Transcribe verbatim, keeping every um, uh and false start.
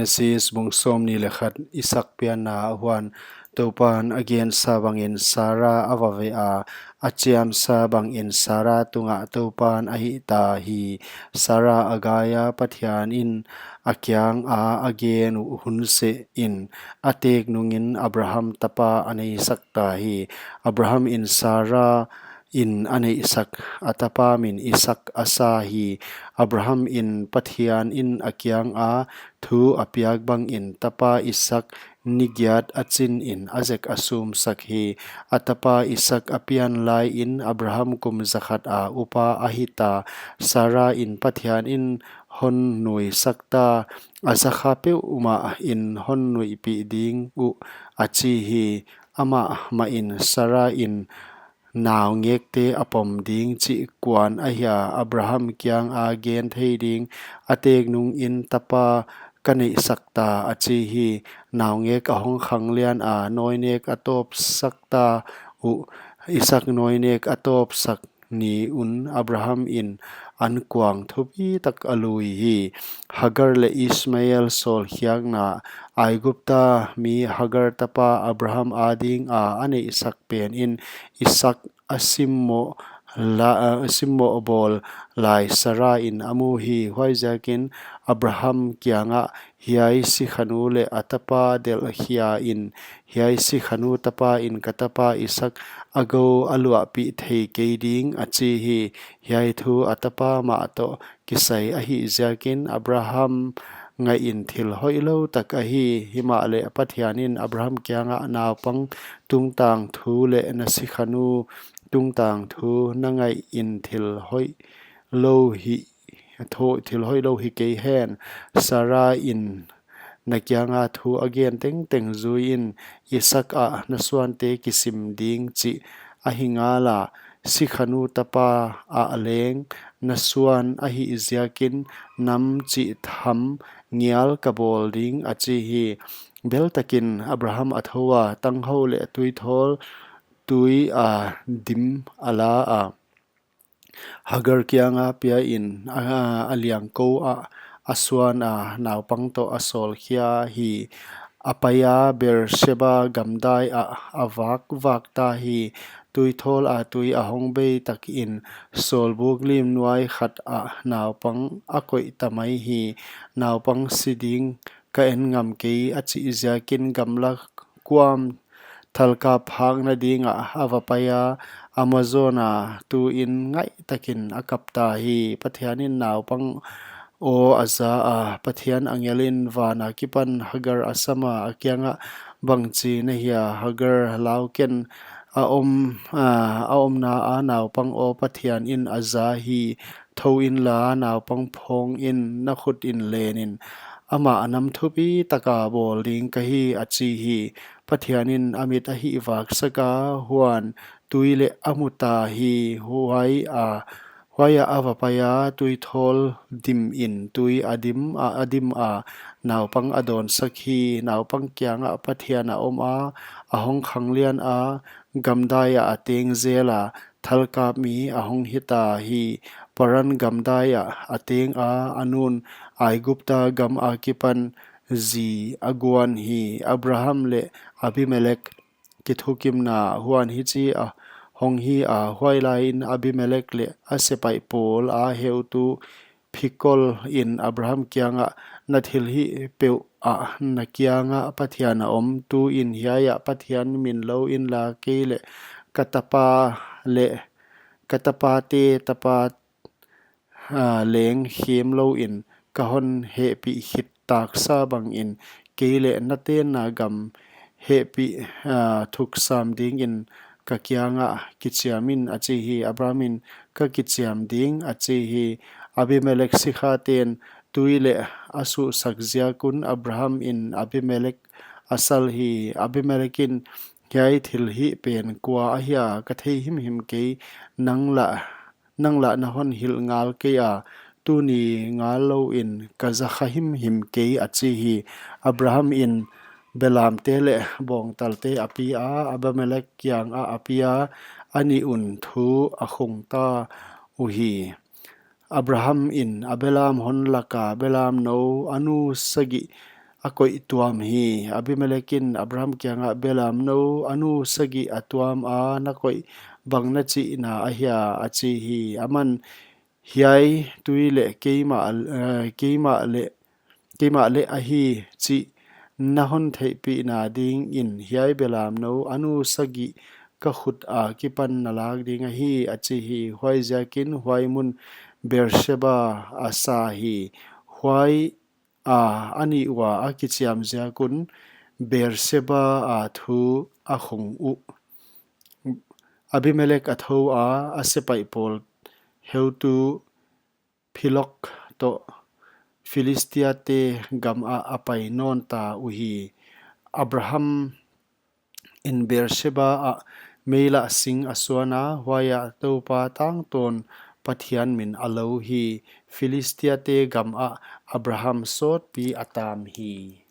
Genesis bung sawmnih leh khat. Isak pianna. Huan Toupan a gensa bangin Sara a va veh a, a chiamsa bangin Sara tungah Toupan a hihta hi. Sara a gai a, Pathianin a kianga a gen uh hun seh in, a teek nungin Abraham tapa a neihsak ta hi. Abrahamin Sarain a neihsak, a tapa min Isak a sa hi. Abrahamin Pathianin a kianga thu a piak bangin tapa Isak ni giat a chinin a zek a sumsak hi. A tapa Isak a pian laiin Abraham kum zakhat a upa a hita. Sarain Pathianin hon nuisak ta, a zakha peuhmahin hon nuihpih ding uh, a chi hi. Amah mahin Sarain naungekte a pom ding chih kuan ahia Abraham kianga gen thei ding? A teek nungin tapa ka neihsak ta, a chi hi. Naungek a hong khang lian a, nawinek a tawpsak ta uh. Isak nawinek a tawpsak ni un Abrahamin ankuang thupitak a lui hi. Hagar leh Ismael sawlkhiakna. Aigupta mi Hagar tapa Abraham adinga a neihsak penin Isak a simmoh la, a simmoh bawl lai Sarain a mu hi. Huaiziakin Abraham kiangah, hiai sikhanu leh a tapa delh hiain, hiai sikhanu tapain ka tapa Isak a gou a luahpih thei kei ding, a chi hi. Hiai thu a tapa mah toh kisai ahih ziakin Abraham ngaihin thil hoihlou tak ahi. Himahleh Pathianin Abraham kiangah, naupang tungtang thu leh na sikhanu tungtang thu na ngaihin thil hoihlou hi, thu, thil hoihlou hi kei hen. Sarain na kianga thu a gen tengteng zuiin, Isak ah na suante kisim ding chih ahi ngala, sikhanu tapa ah leng na suan ahih ziakin nam chih tham ngial ka bawl ding, a chi hi. Beltakin Abraham a thou a, tanghou leh tuithawl tui a dim a la a, Hagar kianga piain a, a liangkou ah a suan a, naupang toh a sawlkhia hi. A paia Beersheba gamdai ah a vakvak ta hi. Tuithawl a tui a hong bei takin sawlbuk lim nuai khat ah naupang a koih ta mai hi. Naupang si ding ka en ngam kei, a chih ziakin gamla kuam thalkap phakna dingah a va pai a, Amazon a tuin ngaihtakin a kap ta hi. Pathianin naupang aw a za a, Pathian angelin van akipan Hagar a sam a, a kiangah, bangchi na hia Hagar, lau ken, a om, a, a omna a naupang aw Pathianin a za hi. Thou inla, naupang phawngin na khutin lenin, amah nam thupi taka bawl ding ka hi, a chi hi. Pathianin a mit a hihvaksak a, huan tui leh a mu ta hi. Huai a, huaiah a va pai a, tuithawl dimin tui a dim a, a dim a, naupang a dawnsak hi. Naupang kiangah Pathian a om a, a hong khang lian a, gamdai ah a teng zel a, thalkap mi a hong hita hi. Paran gamdai ah a teng a, a nun Aigupta gam akipan zi a guan hi. Abraham leh Abimelek kithukimna. Huan hichi a hong hi a, huailaiin Abimelek leh a sepaih pawl a heutu Phikol in Abraham kiangah, na thilhih peuh ah na kiangah Pathian a om, tuin hiaiah Pathian min lou inla, kei leh ka tapa leh ka tapate tapa, a, leng khem louin ka hon hehpih khit taksa bangin kei leh na tenna gam hehpih, a, thuksam dingin ka kiangah kichiam in, a chi hi. Abraham in, ka kichiam ding, a chi hi. Abimelek sikhaten tui leh a suhsak ziak un Abraham in Abimelek a sal hi. Abimelek in, hiai thilhih pen kua ahia ka thei himhim kei, nang lah nang lah na hon hilh ngal kei a, tuni ngal louin ka za kha himhim kei, a chi hi. Abraham in belamte leh bawngtalte a pi a, Abimelek kiangah a pi a, a nih un thu a khung ta uhi. Abraham in a belam hon lak a, belamnou a nu sagih a koih tuam hi. Abimelek in Abraham kiangah, Belamnou a nu sagih a tuam a na koih bang na chihna ahia? a chi hi. Aman, Hiai tui leh keimah, eh, keimah leh, keimah leh ahi chih na hon theihpihna dingin hiai belamnou a nu sagih ka khut akipan na lak ding ahi, a chi hi. Huaiziakin huai mun Beersheba a sa hi. Huai a, a nih ua a kichiam ziak un Beersheba a thu a khong uh. Abimelek a thou a, a sepaih pawl heutu Philok toh Philistiate gam ah a pai nawn ta uhi. Abraham in Beersheba ah meilah sing a suan a, huaiah Toupa tangtawn Pathian min a lo hi. Philistiate gam ah Abraham sawtpi a tam hi.